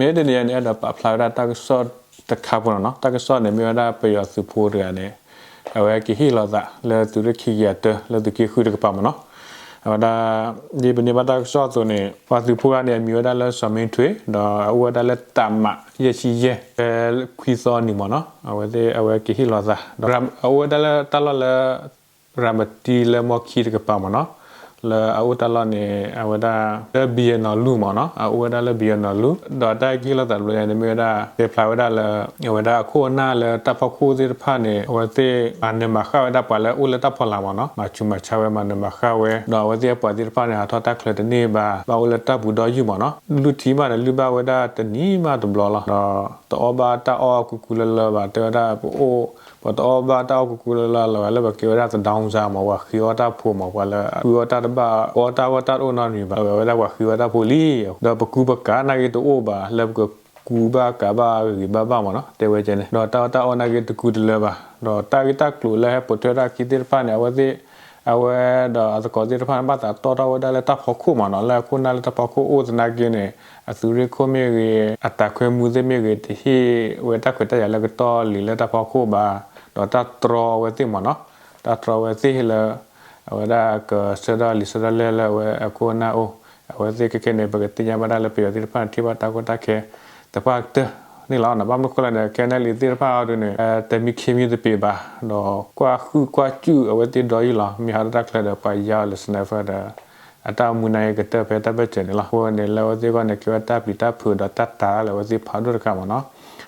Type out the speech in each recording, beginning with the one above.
မ့ၢ်တနံၤအံၤန့ၣ် အဲၣ်ဒိးပာ်ဖျါဝဲဒၣ်တၢ်ကစီၣ်တခါဖိနီၤနီၤ. တၢ်ကစီၣ်န့ၣ်မ့ၢ်ဝဲဒၣ်ပယီၤသုးဖိတဂၤန့ၣ် အဝဲက့ၤဟ့ၣ်လီၤသးလၢသုးရ့ၣ်ခံကယၤတၢ လၢသုးက့ဃုတကပၤမ့ၢ်နီၤ. အဝဲဒၣ် ဒ်ပန့ၢ်ဘၣ်တၢ်ကစီၣ်အသိးန့ၣ် ပှၤသုးဖိတဂၤန့ၣ် အမံၤဝဲဒၣ်လၢစီၤမ့ထွ့ ဒီးအအိၣ်ဝဲဒၣ်လၢတၢ်မးယဲၢ်ဆံယဲၢ် ဖဲခွံသီနံၤမ့ၢ်နီၤ. အဝဲသ့ၣ် အဝဲက့ၤဟ့ၣ်လီၤသး ဒီးအအိၣ်ဝဲဒၣ်လၢတၢ်လီၢ်လၢ ရၤမတံလၢမီခံတကပၤမ့ၢ်နီၤ. လၢအအိၣ်တၢ်လီၢ်န့ၣ် အဝဲဒၣ်လၢဘံယနီၤလူမ့ၢ်နီၤ. အအိၣ်ဝဲဒၣ်လၢဘံယနီၤလူ ဒီးတၢ်ကဟ့ၣ်လီၤသးတဘျီညါန့ၣ် မ့ၢ်ဝဲဒၣ် တဲဖျါဝဲဒၣ်လၢ အဝဲဒၣ်အခိၣ်အနၢ်လၢတၢ်ဖီခိၣ်သ့ၣ်တဖၣ်န့ၣ် အဝဲသ့ၣ်မၤနၢၤမၤဃၣ်ဝဲဒၣ်ပှၤလၢအအိၣ်လၢတၢ်ဖီလာ်မ့ၢ်နီၤ. မၤဆူးမၤဆါဝဲ မၤနၢၤမၤဃၣ်ဝဲ ဒီးအဝဲသ့ၣ်ပှၤသ့ၣ်တဖၣ်န့ၣ် ဟးထီၣ်တၢ်ချၢတန့ၢ်ဘၣ် ဘၣ်အိၣ်လၢတၢ်ပူၤဒီယုၢ်မ့ၢ်နီၤ. လုၢ်ထံမးန့ၣ် လုၢ်ဘၣ်ဝဲဒၣ်တနံၤမးတဘျီလီၤ. ဒီးတအီၣ်ဘၣ်တၢ်အီၣ်ကူကူလၢလၢဘၣ် တဲဝဲဒၣ်ပအိၣ် ပှၤတအီၣ်ဘၣ်တၢ်အီၣ်ကူကူလၢလၢလီၤ လၢပကဲဝဲဒၣ်သဒၣ်စါမ့ၢ် ပှၤဃ့အီၣ်တၢ်ဖိမ့ၢ် ပှၤလၢဃုအီၣ်တၢ်တဘၣ် အီၣ်တၢ်အီၣ်တၢ်တအိၣ်နီတမံၤဘၣ် လီၤဝဲဒၣ်ပှၤဃ့အီၣ်တၢ်ဖိလံ. ဒီးပကူပကၤနာ်က့တအိၣ်ဘၣ် လၢပကကူဘၣ်ကၤဘၣ်ဂ့ၤဘၣ်ဘၣ်မ့ၢ်နီၤ တဲဝဲကဲန့ၣ် ဒီးတၢ်အီၣ်တၢ်အီနာ်က့တကူတလၢဘၣ် ဒီးတၢ်ဂ့ၢ်တၢ်ကျိၤလၢဟဲပိာ်ထွဲဒၣ်ခံသ့ၣ်တဖၣ်န့ၣ် အဝဲသ့ၣ် အဝဲဒီးအသကိးသ့ၣ်တဖၣ်န့ၣ် ဘၣ်သးတီထီၣ်ဝဲဒၣ်လၢတၢ်ဖီခိၣ်မ့ၢ်နီၤ လၢအခိၣ်နၢ်လၢတၢ်ဖီခိၣ်အိၣ်သနာ်က့န့ၣ် အသုးရ့ၣ်ခိၣ်မ့ၢ်ဂ့ၤ အတၢ်ခွဲမူသ့ၣ်မ့ၢ်ဂ့ၤ တဟ့ၣ်ဝဲတၢ်ခွဲးတၢ်ယာ်လၢကတီၢ်လံၤလၢတၢ်ဖီခိၣ်ဘၣ် ဒီးတၢ်တြီအဝဲသ့ၣ်မ့ၢ်နီၤ တၢ်တြီအဝဲသ့ၣ်လၢ အဝဲဒၣ်ကဆှၢထီၣ်လံာ်ဆှၢထီၣ်လဲၢ်လၢအဝဲအခိၣ်အနၢ်အိၣ် အဝဲသ့ၣ်ခဲခဲန့ၣ် ပကသ့ၣ်ညါဘၣ်ဒၣ်လၢပယီၤသ့ၣ်တဖၣ်န့ၣ် ထံၣ်ဘၣ်တၢ်ကီတၢ်ခဲ သပှၢ်ကတၢၢ်န့ၣ်လီၤ. ဘၣ်မနုၤဃိလဲၣ်န့ၣ် ခဲနဲၣ်လံၤသ့ၣ်တဖၣ်အံၤဒုးန့ၣ် တမံခ့မံသပ့ၤဘၣ် ဒီးကွၢ်ဟုၣ်ကွၢ်စူၣ်အဝဲသ့ၣ်ဒီယုၢ်လီၤ. မ့ၢ်ဟးထီၣ်တၢ်ချၢဒီး ပှၤယါအီၤလၢ sniper ဒီး အတၢ်အိၣ်မူနာ်က့ကတၢၢ်ဖဲတၢ်ဘၢၣ်စၢၤန့ၣ်လီၤ. အဃိန့ၣ် လၢအဝဲသ့ၣ်အဂီၢ်န့ၣ် ကဲဝဲတၢ်ပျံၤတၢ်ဖုးဒီးတၢ်တာ်လၢအဝဲသ့ၣ်ဖးဒိၣ်တခါမ့ၢ်နီၤ.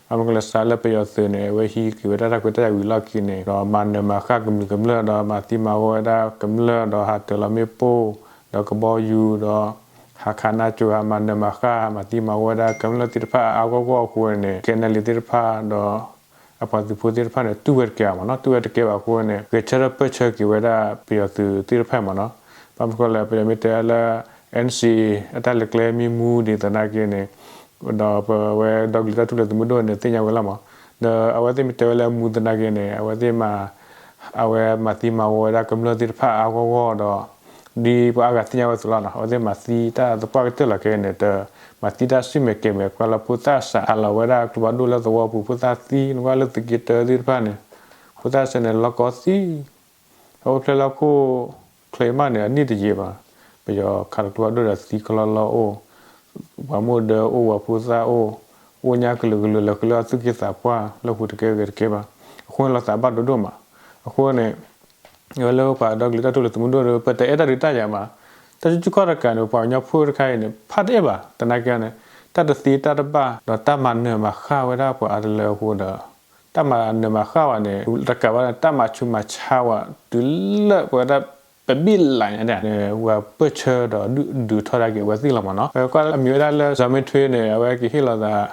ဘၣ်မနုၤဃိလဲၣ် စးလၢပယီၤသုးန့ၣ် အဝဲဟံးက့ၤဝဲဒၣ်တၢ်ခွဲးတၢ်ယာ်ဝံၤလီၢ်ခံန့ၣ် ဒီးမၤနၢၤမၤဃၣ်ကမျၢၢ်ကမျၢၢ် ဒီးမၤသံမၤဝီဝဲဒၣ်ကမျၢၢ် ဒီးဟးတၢၤလီၤမ့ၣ်ပိၢ် ဒီးကဘီယူၤ ဒီး ဟးခးနါစိၤ ဟးမၤနၢၤမၤဃၣ် ဟးမၤသံမၤဝီဝဲဒၣ်ကမျၢၢ်သ့ၣ်တဖၣ်အါဂီၢ်ဂီၢ်အဃိန့ၣ် ခဲနဲၣ်လံၤသ့ၣ်တဖၣ်ဒီး အပှၤသုးဖိသ့ၣ်တဖၣ်န့ၣ် တူၢ်ဝဲတကဲဘၣ်မ့ၢ်နီၤ. တူၢ်ဝဲတကဲဘၣ်အဃိန့ၣ် ဂဲၤဆၢထၢၣ်ပၢၢ်ဆၢက့ၤဝဲဒၣ်ပယီၤသုးသ့ၣ်တဖၣ်မ့ၢ်နီၤ. ဘၣ်မနုၤဃိလဲၣ် ပယီၤမ့ၢ်တဲလၢ NCA အတၢ်လဲၤကျဲမ့ၢ်မူဒ်သိးနာ်က့န့ၣ် ဒီးပဝဲဒီကလုာ်တၢ်ထူၣ်ဖျဲးသုးမုၢ်ဒိၣ်န့ၣ် သ့ၣ်ညါဝဲလီၤမး. ဒီးအဝဲသ့ၣ်မ့ၢ်တဲဝဲလၢအမူသနာ်က့န့ၣ် အဝဲသ့ၣ်မၤ အဝဲမၤသံမၤဝီဝဲဒၣ်ကမျၢၢ်သ့ၣ်တဖၣ်အါဂီၢ်ဂီၢ်ဒီး ဒ်ပှၤအါဂၤသ့ၣ်ညါဝဲအသိးလီၤနီၤ. အဝဲသ့ၣ်မၤသံတၢ်သပှၢ်ကတၢၢ်လီၤခဲအံၤန့ၣ် တမၤသံတၢ်စံၣ်မဲာ်ကဲၤမဲာ် ကွၢ်လၢဖိသၣ်စး ဟးလီၤဝဲဒၣ်ကျိဖးဒိၣ်လၢသဝီပူၤ ဖိသၣ်သံ နကွၢ်လၢသုးက့တၢသ့ၣ်တဖၣ်န့ၣ် ဖိသၣ်စဲန့ၣ် လီၤကီသံ အအိၣ်ဖျဲၣ်လၢဟီၣ်ခိၣ်ချၢအံၤမးန့ၣ် အနံၣ်တယံာ်ဘၣ်. ပယီၤခးတကျိဖးဒိၣ်ဒီးသံကလီလီအိၣ်, ပှၤမိၢ်ဒၢအိၣ် ပှၤဖိသၣ်အိၣ်, အိၣ်ညါကလုာ်ကလုာ်လၢာ်ဃုာ်လၢအသူၣ်က့သးပှၢ် လၢဟူးတကဲဂဲၤတကဲဘၣ်. အဃိန့ၣ်လီၤသးဘၣ်ဒိဒိၣ်မး. အဃိန့ၣ် အဝဲလၢပှၤဒီကလုာ်တၢ်ထူၣ်ဖျဲးသုးမုၢ်ဒိၣ်ဒီး ပတအဲၣ်တၢ်ဒုးတၢ်ယၤဘၣ်. တၢ်စုကီၢ်တကးန့ၣ် ပှၤကညီဖိတခါအံၤန့ၣ် ဖးတအဲၣ်ဘၣ်. သနာ်က့န့ၣ် တၢ်တသ့တၢ်တဘၣ် ဒီးတၢ်မၤနၢၤမၤဃၣ်ဝဲဒၣ်ပှၤအါတလၢအဃိဒီး တၢ်မၤနၢၤမၤဃၣ်ဝဲန့ၣ် တကးဘၣ်န့ၣ် တၢ်မၤဆူးမၤဆါဝဲ တုၤလၢပဝဲဒၣ် ပဘံၣ်လးညါဒၣ်န့ၣ် ပှၤပၢၢ်ဆၢဒီးဒုးထီဒါက့ၤအဝဲသ့ၣ်လီၤမးနီၤ. ကွၢ်လၢအမံၤဝဲဒၣ်လၢ စီၤမ့ထွ့န့ၣ် အဝဲကဟ့ၣ်လီၤသး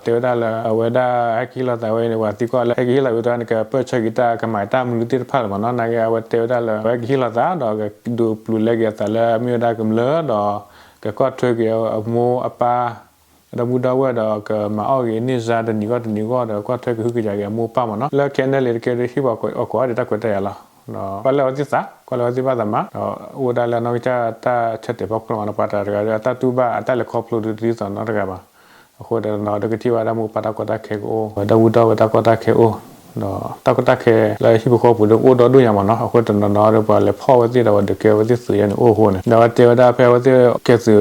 ဒီးတဲဝဲဒၣ်လၢ အဝဲဒၣ်ဟဲကဟ့ၣ်လီၤသးဝဲန့ၣ် ပှၤသံကွၢ်လၢ ဟဲကဟ့ၣ်လီၤဝဲသးန့ၣ် ကပၢၢ်ဆၢက့ၤတၢ်ကမၤတၢ်မနုၤသ့ၣ်တဖၣ်လီၤမးနီၤ. နာ်က့အဝဲတဲဝဲဒၣ်လၢ အဝဲကဟ့ၣ်လီၤသး ဒီးကဒုးပျူၤလဲက့ၤအသးလၢအမ့ၢ်ဝဲဒၣ်ကမျၢၢ်ဒီး ကကွၢ်ထွဲက့ၤအမိၢ်အပၢ် ဒီပုၢ်ဒီဝဲၢ်ဒီး ကမၤအီၣ်က့ၤန့ၢ်စါတနံၤဂီၢ်တနံၤဂီၢ်ဒီး ကွၢ်ထွဲကဟုကယာ်က့ၤအမိၢ်အပၢ်မးနီၤ. လၢ ခဲနဲၣ်လံၤ တကဲဒုးဟံၣ်ပှၤကိးအီၤဒံးတၢ်ခွဲးတၢ်ယာ်လီၤ. ဒီးကွၢ်လၢအဝဲသ့ၣ်သး ကွၢ်လၢအဝဲသ့ၣ်ဘၣ်သးမၤ ဒီးအိၣ်ဒၣ်လၢနီၢ်ကစၢ်တၢ်ဆၢတဲာ်ဖီခိၣ်လီၤမးနီၤ. ပှၤတဂၤဒီးအတၢ်တူၢ်ဘၣ်အတၢ်လဲၤခီဖျိဒုးတဒ်သိးနီတဂၤဘၣ်. အဃိဒီးနီၤ ဒုးကထံၣ်ဘၣ်ဒၣ်မိၢ်ပၢ်တၢ်ကီတၢ်ခဲကအိၣ် ဒီပုၢ်ဒီဝဲၢ်တၢ်ကီတၢ်ခဲအိၣ် ဒီးတၢ်ကီတၢ်ခဲလၢဟံၣ်ဖိဃီဖိပူၤဒီး ကအိၣ်ဒီဒူၣ်ညါမးနီၤ. အဃိတနီၤနီၤဒီး ပှၤလဲၤဖီၣ်ဝဲသ့ၣ်ဒီး ပှၤဒုးကဲဝဲသ့ၣ်သုးယဲန့ၣ်အိၣ်အဃိန့ၣ် ဒီးအဝဲတဲဝဲဒၣ်ဖဲအဝဲသ့ၣ်ကဲသုးဆ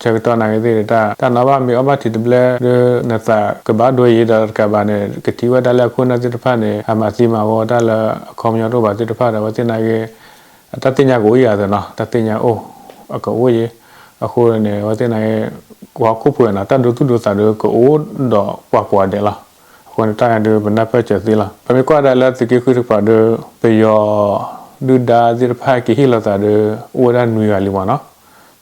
ၢကတီၢ်နာ်က့သ့ၣ်ဒီး တၢ်နီၤဘၣ်မ့ၢ်အီၣ်ဘၣ်ထံးတဘျဲၣ်ဒီး နသးကဘၣ်ဒိယံၤဒီးတကးဘၣ်န့ၣ် ကထံၣ်ဝဲဒၣ်လၢအခိၣ်နၢ်သ့ၣ်တဖၣ်န့ၣ် အမၤသံမၤဝီတၢ်လၢအခီပညီတအိၣ်ဘၣ်သ့ၣ်တဖၣ်ဒီး အဝဲသ့ၣ်နာ်က့ အတၢ်သ့ၣ်ညါကအိၣ်ယၤသ့နီၤ. တၢ်သ့ၣ်ညါအိၣ် အကအိၣ်ယံၤ အဃိန့ၣ် အဝဲသ့ၣ်နာ်က့ ပှၤဟီၣ်ခိၣ်ဖိနီၤ တၢ်ဒိသူၣ်ဒိသးဒီးကအိၣ်ဒီးပှၤကိးဂၤဒဲးလီၤ. အဃိန့ၣ် တၢ်ညါဒုးပနၢ်ပၢၢ်စၢၤသ့လီၤ. ပမ့ၢ်ကွၢ်ဒၣ်လၢသုးက့ဃုတကပၤဒီး ပယီၤဒုၣ်ဒါသ့ၣ်တဖၣ်က့ၤဟ့ၣ်လီၤသးဒီး အိၣ်ဝဲဒၣ်နွံဂၤလံမးနီၤ.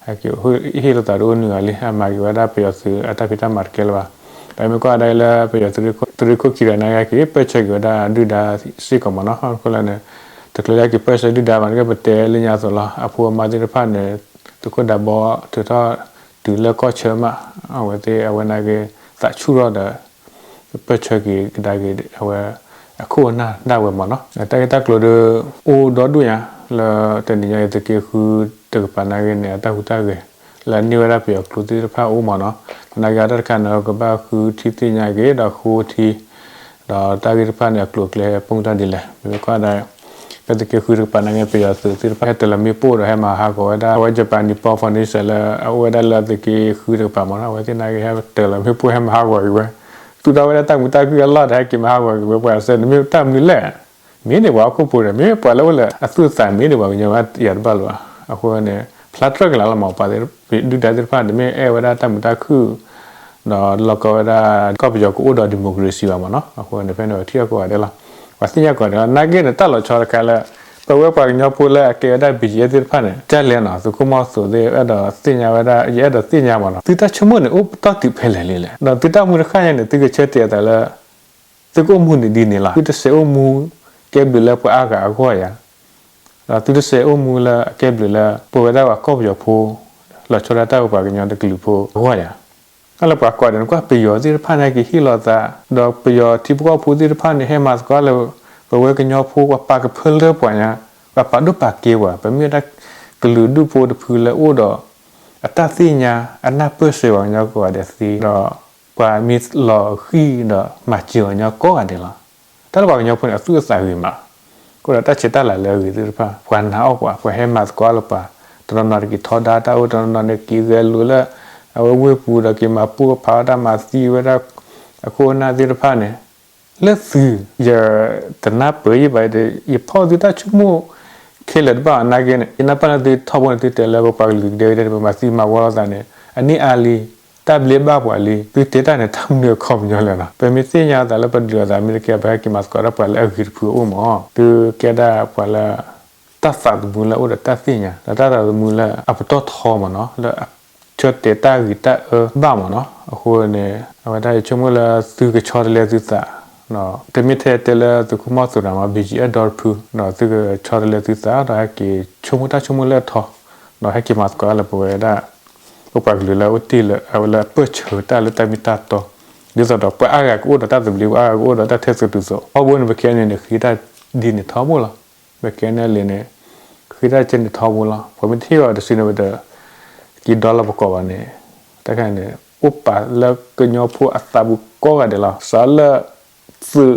ဟဲက့ၤဟ့ၣ်လီၤသးဒီးအိၣ်နွံဂၤလံ အမၤက့ၤဝဲဒၣ်ပယီၤသုးအတၢ်ဖံးတၢ်မၤတကဲလၢၤဘၣ်. ပမ့ၢ်ကွၢ်ဒၣ်လၢပယီၤသုးရ့ၣ်ခိၣ်ခံဂၤန့ၣ် က့ၤပၢၢ်ဆၢက့ၤဝဲဒၣ်ဒုၣ်ဒါစ့ၢ်ကီးမးနီၤ. အဃိလၢန့ၣ် တချုးလၢက့ၤပၢၢ်ဆၢဒုၣ်ဒါဘၣ်န့ၣ် ကပတဲလၢညါအသိးလီၤ. အဖိအမါသ့ၣ်တဖၣ်န့ၣ် သုးခိၣ်ဒးဘီထုးထီၣ်တုၤလၢကီၢ်ဆၢမး အဝဲသ့ၣ်အဝဲနာ်က့ သးဆူၣ်ထီၣ်ဒီး ပၢၢ်ဆၢက့ၤကဒါက့ၤအဝဲ အခိၣ်အနၢ်ဒၣ်ဝဲမးနီၤ. တၢ်ဂ့ၢ်တၢ်ကျိၤဒီး အိၣ်ဒီဒူၣ်ညါ လၢတနံၤညါအံၤ သုးက့ဃုတကပၤနာ်က့န့ၣ် အတၢ်ဟူးတၢ်ဂဲၤ လၢန့ၢ်ဝဲဒၣ်ပယီၤကျိသ့ၣ်တဖၣ်အိၣ်မးနီၤ. သနာ်က့အတၢ်တခါန့ၣ် ကဘၣ်ဃုထံၣ်သ့ၣ်ညါက့ၤ ဒီးဃိထံ ဒီးတၢ်ဂ့ၢ်တဖၣ်န့ၣ် အကျိၤအကျဲပူၤတၢ်ဒ်လဲၣ်. မ့ၢ်ကွၢ်ဒၣ် ဖဲသုးက့ဃုတကပၤနာ်က့ ပယီၤသုးသ့ၣ်တဖၣ် ဟဲတၢၤလီၤမ့ၣ်ပိၢ်ဒီးဟဲမၤဟးဂီၤဝဲဒၣ် အဝဲ Japan Nippon Foundation လၢအအိၣ်ဝဲဒၣ်လၢသုးက့ဃုတကပၤမးနီၤ. အဝဲသ့ၣ်နာ်က့ ဟဲတၢၤလီၤမ့ၣ်ပိၢ်ဟဲမၤဟးဂီၤက့ၤဝဲ သူၣ်ထီၣ်ဝဲဒၣ်တၢ်မုာ်တၢ်ခုၣ်အလီၢ်ဒီး ဟဲက့ၤမၤဟးဂီၤက့ၤဝဲပှၤစဲန့ၣ် မ့ၢ်တၢ်မနုၤလဲၣ်. မ့ၢ်န့ၢ်ပှၤဟီၣ်ခိၣ်ဖိဒီး မ့ၢ်ပှၤလၢအိၣ်လၢအသူၣ်အသးမ့ၢ်န့ၢ်ပှၤကညီဘၣ်ယၤတဘၣ်လၢၤဘၣ်. အဃိန့ၣ် ဖျါတြၢၢ်ကလာ်လီၤမး ပှၤဒုၣ်ဒါသ့ၣ်တဖၣ် တမ့ၢ်အဲၣ်ဝဲဒၣ်တၢ်မုာ်တၢ်ခုၣ် ဒီးလီၤကီဝဲဒၣ် ကီၢ်ပယီၤကအိၣ်ဒီး democracy ဘၣ်မးနီၤ. အဃိန့ၣ် ဖဲန့ၣ်ပထံၣ်အီၤကိးဂၤဒဲးလီၤ. ပှၤသ့ၣ်ညါကိးဂၤဒဲးလီၤ. နာ်က့န့ၣ် တၢ်လီၤဆီတခါလၢ ပဝဲပှၤကညီဖိလၢအကဲဝဲဒၣ် ဘံၣ်ယဲၢ်သ့ၣ်တဖၣ်န့ၣ် ကၢ်လဲၣ်နီၤ သုးခိၣ်မီၢ်သိးသ့ၣ် အဲၣ်ဒိးသ့ၣ်ညါဝဲဒၣ် ယအဲၣ်ဒိးသ့ၣ်ညါမးနီၤ သုတၢ်ဆိကမိၣ်န့ၣ် အိၣ်ပတီၢ်တုၤဖဲလဲၣ်လံလဲၣ်. ဒီးသုတၢ်မူတခါညါန့ၣ် သုကဆၢတဲာ်အသးလၢ သုကအိၣ်မူန့ၣ်ဒ်န့ၣ်လီၤ. သုတစဲးအိၣ်မူကဲဘျုးလၢပှၤအါဂၤအဂီၢ်ယၤ ဒီးသုတစဲးအိၣ်မူလၢအကဲဘျုးလၢ ပဝဲဒၣ်ပှၤကီၢ်ပယီၤဖိ လီၤဆီဒၣ်တၢ်ပပှၤကညီတကလုာ်ဖိအဂီၢ်ယၤ. တၢ်လၢပှၤကိးဂၤဒဲးန့ၣ် ကွၢ်ပယီၤသ့ၣ်တဖၣ်န့ၣ် ဟဲက့ၤဟ့ၣ်လီၤသး ဒီးပယီၤထံဖိကီၢ်ဖိသ့ၣ်တဖၣ်န့ၣ် ဟဲမၤသကိးလၢ ပဝဲကညီဖိ ပှၤပာ်ကဖၢလၢပှၤညါ ပှၤပာ်ဒိၣ်ပာ်ကဲပှၤ ပမ့ၢ်ဝဲဒၣ်ကလုာ်ဒူၣ်ဖိတဖုလၢအိၣ်ဒီး အတၢ်သ့ၣ်ညါ အနၢ်ပၢၢ်ဆှၢပှၤကညီကိးဂၤဒဲးသ့ ဒီးပှၤမ့ၢ်လီၤဃံၤဒီးမၤစၢၤပှၤကညီကိးဂၤဒဲးလီၤ. တၢ်လၢပှၤကညီဖိန့ၣ် အသူၣ်အသးဂ့ၤမး ကအိၣ်ဒီးတၢ်ဆဲးတၢ်လၤလၢအဂ့ၤသ့ၣ်တဖၣ် ပှၤနာ်အီၣ်ပှၤ ပှၤဟဲမၤသကိးလၢပှၤ တနီၤနီၤတက့ၤထီဒါတၢ်အိၣ် တနီၤနီၤန့ၣ်က့ၤဂဲၤလိာ်လၢ အဝဲဝ့ၢ်ပူၤဒီးက့ၤမၤပိၢ်ဖးဝဲဒၣ်မၤသံဝဲဒၣ် အခိၣ်အနၢ်သ့ၣ်တဖၣ်န့ၣ် လၢသု ယတနၢ်ပၢၢ်ယံၤဘၣ်ဒီး ယဖီၣ်သုတၢ်ဆိကမိၣ်ခဲလၢာ်တဘၣ်အနာ်က့န့ၣ် ယနၢ်ပၢၢ်လၢသုထီဘိန့ၣ် သုတဲလၢပပှၤကလုာ်ကဒဲကဒဲန့ၣ် ပမၤသံမၤဝီလိာ်သးန့ၣ် အန့ၢ်အါလံ တၢ်ဘျ့ဘၣ်ပှၤလံ သုတဲတၢ်န့ၣ် တၢ်မနုၤအခီပညီလဲၣ်နီၤ. ပမ့ၢ်သ့ၣ်ညါသးလၢပဒုးအသးမ့ၢ်တကဲ ပဟဲက့ၤမၤသကိးတၢ်ပှၤလၢအဂ့ၤတဖုအအိၣ်မး သုကဲဒၣ်ပှၤလၢ တၢ်သးသမူလၢအအိၣ်ဒီးတၢ်သ့ၣ်ညါ ဒီးတၢ်သးသမူလၢအပတီၢ်ထီမးနီၤ လၢအဆၢတဲာ်တၢ်ဂ့ၤတၢ်အၢဘၣ်မးနီၤ. အဃိန့ၣ် အဝဲဒၣ်ယဆိကမိၣ်လၢသုကဆီတလဲသုသး တမ့ၢ်ထဲတဲလၢသုးခိၣ်မီၢ်သူးနၤမး ဘံၣ်ယဲၢ်အဲၣ်ဒိးတဖု ဒီးသုကဆီတလဲသုသး ဒီးဟဲက့ၤဆိကမိၣ်တၢ်ဆိကမိၣ်လၢအထီ ဒီးဟဲက့ၤမၤသကိးလၢပဝဲဒၣ် ပပှၤကလုာ်လၢအအိၣ်တ့ၢ်လၢအဝဲလၢအပၢၢ်ဆၢတၢ်လၢတၢ်မ့ၢ်တၢ်တီ ဒ်သိးဒီးပှၤအါဂၤကအိၣ်ဒီးတၢ်သဘျ့ ပှၤအါဂၤကအိၣ်ဒီးတၢ်ထဲသိးတုၤသိး ထီဘိန့ၣ် ပ KNLA န့ၣ် ဃ့တၢ်ဒ်န့ၣ်ထီဘိလီၤ. ပ KNLA န့ၣ် ဃ့တၢ်ကဲန့ၣ်ထီဘိလီၤ. ပှၤမ့ၢ်တဟ့ၣ်အီၤတစုန့ၣ် ပတက့ၤဒီလီၤပကိးဘၣ်န့ၣ် တၢ်ခါန့ၣ် အိၣ်ပာ်လၢကညီဖိအသးပူၤကိးဂၤဒဲးလီၤ. စးလၢ သုး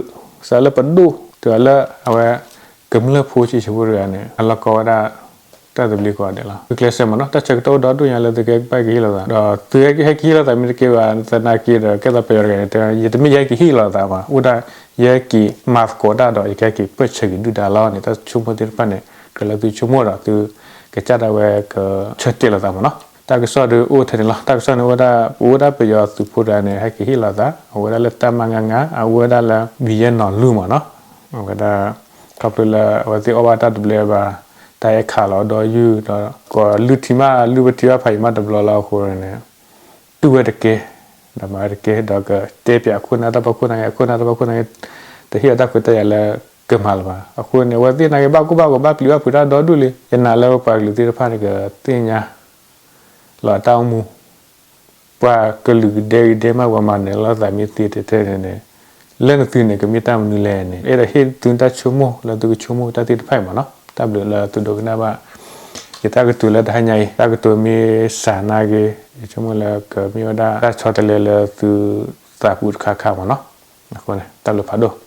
စးလၢပဒိၣ် တုၤလၢအဝဲ ကမျၢၢ်ဖိဆံးဆံးဖိတဂၤန့ၣ် အလီၢ်ကီဝဲဒၣ် တၢ်သဘျ့ကိးဂၤဒဲးလီၤ. သုကျဲးစၢးမးနီၤ တၢ်ဆၢကတီၢ်အိၣ်ဒီဒူၣ်ညါလၢသုကဘၣ်က့ၤဟ့ၣ်လီၤသး ဒီးသုဟဲက့ၤဟ့ၣ်လီၤသးမ့ၢ်တကဲဘၣ် သနာ်က့ဒီး ကဲသးပယီၤတဂၤန့ၣ် ယတမ့ၢ်ယဟဲက့ၤဟ့ၣ်လီၤသးဘၣ် အိၣ်ဒၣ် ယဟဲက့ၤမၤသကိးတၢ်ဒီး ယကဟဲက့ၤပၢၢ်ဆၢက့ၤဒုၣ်ဒါလီၤန့ၣ် တၢ်ဆိကမိၣ်သ့ၣ်တဖၣ်န့ၣ် ကြၢးလၢသုဆိကမိၣ်ဒီး သုကစၢ်ဒၣ်ဝဲကဆၢတဲာ်လီၤသးမးနီၤ. တၢ်ကစီၣ်ဒုးအိၣ်ထဲန့ၣ်လီၤ. တၢ်ကစီၣ်န့ၣ်အိၣ်ဝဲဒၣ် ပအိၣ်ဒၣ်ပယီၤသုးဖိတဂၤန့ၣ် ဟဲက့ၤဟ့ၣ်လီၤသး အဝဲဒၣ်လၢတၢ်မၤငါငါ အဝဲဒၣ်လၢ ဘံၣ်ယဲၢ်နီၤလူမးနီၤ အဝဲဒၣ် ခီဖျိလၢအဝဲသ့ၣ်အီၣ်ဘၣ်တၢ်တဘျဲဘၣ် တၢ်အဲၣ်ခးလီၤဒီးယုၢ်ဒီး ကိးလုၢ်ထံမး လုၢ်ပထံဘၣ်ဖးယံာ်မးတဘျီလီၤအဃိန့ၣ် တူၢ်ဝဲတကဲ ဒီးမၤဝဲတကဲ ဒီးကတဲပၠးအခိၣ်နၢ်တၢ်ဖီခိၣ်သနာ်က့ အခိၣ်နၢ်တၢ်ဖီခိၣ်သနာ်က့ တဟ့ၣ်အီၤတၢ်ခွဲးတၢ်ယာ်လၢကမၤလၢၤဘၣ်. အဃိန့ၣ် အဝဲသ့ၣ်သနာ်က့ ဘၣ်ကိၢ်ဘၣ်ဂီၤ ဘၣ်ပျံၤဘၣ်ဖုးတၢ်ဒီဒူၣ်လံ. ယနာ်လၢပပှၤကလုာ်သ့ၣ်တဖၣ်န့ၣ် ကသ့ၣ်ညါ လီၤတၢ်အိၣ်မူ ပှၤကလုာ်ကဒဲကဒဲမး ပှၤမၤနၢၤလိာ်သးမ့ၢ်သ့တဲထဲန့ၣ်န့ၣ် လၢနသုန့ၣ် ကမ့ၢ်တၢ်မနုၤလဲၣ်န့ၣ် အဲၣ်ဒိးဟ့ၣ်သုတၢ်ဆိကမိၣ်လၢသုကဆိကမိၣ်တၢ်သ့ၣ်တဖၣ်အံၤမးနီၤ. တၢ်ဘျုးလၢသုဒိကနၣ်ဘၣ် ယတၢ်ကတိၤလၢတဟါညါအံၤ တၢ်ကတိၤမ့ၢ်စှၤနာ်က့ ယဆိကမိၣ်လၢကမ့ၢ်ဝဲဒၣ် တၢ်ဆီတလဲလၢသုသးပူၤတခါခါမးနီၤ. အဃိန့ၣ် တၢ်ဘျုးဖးဒိၣ်.